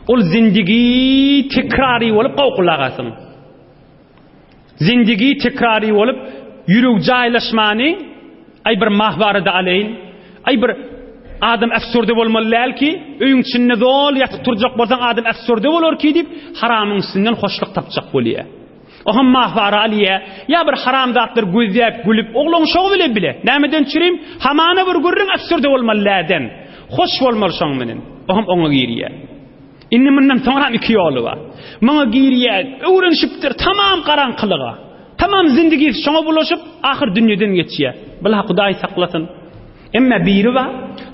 A: ol zindigi tekrary bolup gowy gulak asyň. Zindigi tekrary bolup, ýüregi jaýlaşmany, Aý bir mahwara-da aleýin, aý bir adam äfsurde bolmaly däl ki, öýüň içinde doly ýatyp turjak bolsaň adam äfsurde bolar ki diýip, haramyň üstünden hoşluk tapjak bolýar. O hem mahwara alýar, ýa bir haram zatlar gözläp, gülüp, oglan şoň bile bile. Nämeden çürim? Hamana bir gürrüň äfsurde bolmaly dälden. Hoş bolmaly şoň menen. O hem oňa girýär. Indi mundan soňram iki ýoly bar. Muňa girýär, öwrenişipdir tamam garaňkylyga. Tamam zindigisi şoňa bulaşyp, ahyr dünýeden geçýär. Bula Hudaý saklasyn. Emma biri bar,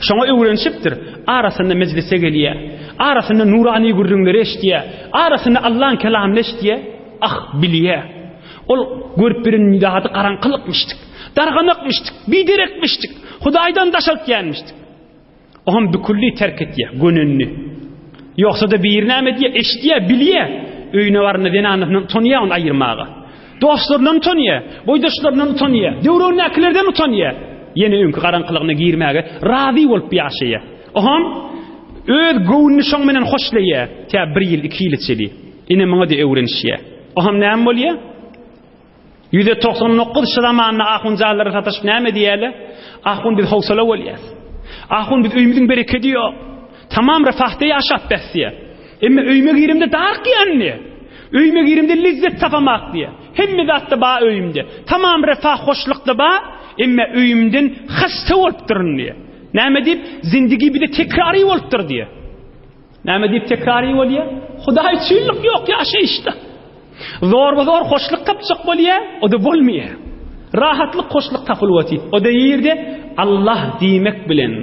A: şoňa öwrenişipdir, arasynda mejlise gelýär, arasynda nurany gürrüňleri eşidýär, arasynda Allaň kelamyny eşidýär, ah, bilýär. Ol görüp bilen zady garaňkylykmyşdyk, darganakmyşdyk, biderekmişdik, Hudaýdan daşaltýanmyşdyk. Oňam bükülli terk etýär, gönenini. Ýogsa-da biri näme edýär, eşidýär, bilýär. Öýüne baranda zenanasyndan utanýar ony aýyrmaga. Dostlaryndan utanýar, boýdaşlaryndan utanýar, döwründäkilerden utanýar. Ýene öňki garaňkylygyna girmäge razy bolup ýaşaýar. Oňam öz göwnüni şoň menen hoşlaýar, tä bir ýyl, iki ýyla çenli. Ine muňa-da öwrenişýär. Oňam näme bolýar? 199 şu zamanda ahunjanlara sataşyp näme diýýärler? Ahun biz howsala bolýas. Ahun biz öýümiziň berekedi ýok. Tamam refahda ýaşap bes diýýär. Emma öýüme girimde dark diýýär. Öýüme girimde lezzet tapamak diýýär. Hemme zatda ba öýümde. Tamam refah hoşlukda ba, emma öýümden hasta bolupdyryn diýýär. Näme diýip? Zindigi bize tekrary bolupdyr diýýär. Näme diýip tekrary bolýar? Hudaý üçinlik ýok ýaşaýyşda. Zorba-zor hoşluk tapjak bolýar, o-da bolmaýar. Rahatlyk, hoşluk tapylyp otyr. O-da ýerde Allah diýmek bilen,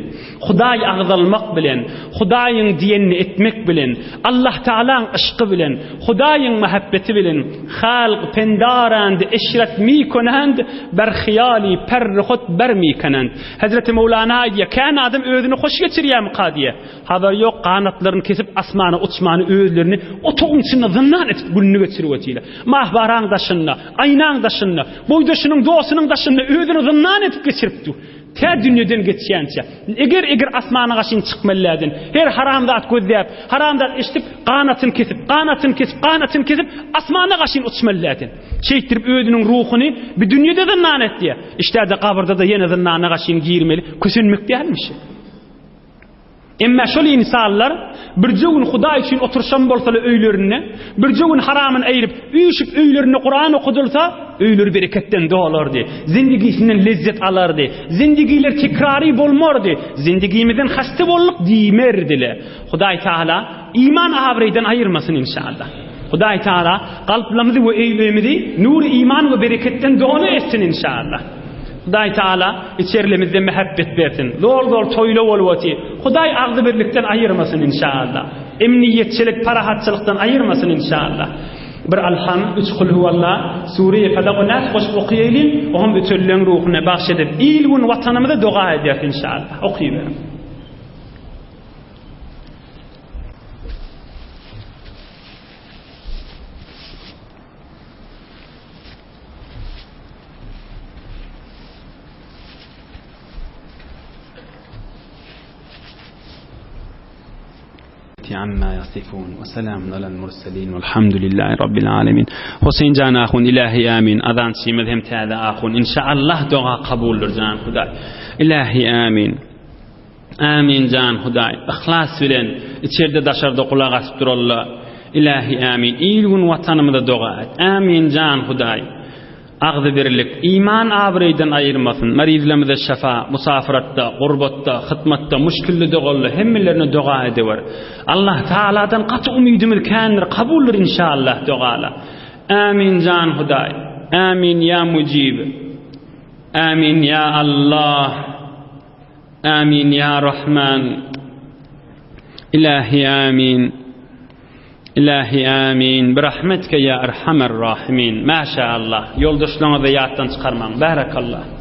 A: Hudaý agzalmak bilen, Hudaýyň diýenini etmek bilen, Allah Tagalaň yşky bilen, Hudaýyň mähebbeti bilen halk pendarand, eşret mikonand, ber hyýaly perri hut ber mikonand. Hezreti Mowlana aýdýar, kän adam özüni hoş geçirýärmika diýýär. Habary ýok, ganatlaryny kesip asmana uçmany özlerini otagyň içinde zyndan etip gününi geçirip otyrlar. Mahbaraň daşynda, aýnaň daşynda, boýdaşynyň, dostunyň daşynda özüni zyndan edip geçirip dur. Tä dünýeden geçýänçä. Eger eger asmana gaşyn çykmalyäden, her haram zat gözläp, haram zat eşidip, ganatyny kesip, ganatyny kesip, ganatyny kesip, asmana gaşyn uçmalyäden. Şeýtdirip özüniň ruhuny bu dünýede zyndan etýär. Işdäde gabyrda-da ýene zyndana gaşyn girmeli, kösenmek dälmiş. Emma şol ynsanlar birje gün Hudaý üçin oturyşan bolsalar öýlerinde, birje gün haramyny aýryp, üýşüp öýlerinde Kuran okadylsa, öýleri bereketden dolardy, zindigisinden lezzet alardy, zindigiler tekrary bolmardy, zindigimizden hasta bolduk diýmerdiler. Hudaý Tagala iman abraýdan aýyrmasyn inşallah. Hudaý Tagala kalplarymyzy we öýlerimizi nury iman we bereketden doly etsin inşallah. Hudaý Taala içerilemizde mähebbet bersin. Zol-zol toýla bolup otyr. Hudaý agzybirlikden aýyrmasyn inşallah. Emniýetçilik, parahatçylykdan aýyrmasyn inşallah. Bir Alham, üç Kulhuwalla, Sure-i Felak we Nas goşup okaýalyň, oňam ötenleň ruhuna bagş edip, il-gün watanymyza doga ederis inşallah. Okyberiň. Amma yasifun we selamun alel murselin velhamdülillahi rabbil alemin. Huseýin jan ahun ilahi amin. Azançymyz hem täze ahun. Inşallah doga kabuldyr jan Hudaý. Ilahi amin. Amin jan Hudaý. Yhlas bilen içerde daşarda gulak asyp duralla. Ilahi amin. Il gün watanymyza doga et. Amin jan Hudaý. Agzybirlik, iman abraýdan aýyrmasyn. Marizlerimize şefa, musafiratda, gurbatda, hytmatda, muşkilde doganlar hemmelerine doga edewer. Allah Taaladan gaty umydymyz kändir, kabuldyr inşallah dogala. Ämin jan Hudaý. Ämin ýa Mujib. Ämin ýa Allah. Ämin ýa Rahman. Ilahi ämin. Ilahi ämin. Birahmetke ýa Erhamer Rahimin. Maşa Allah. Ýoldaşlaryňyzy ýatdan çykarmaň. Barakallah.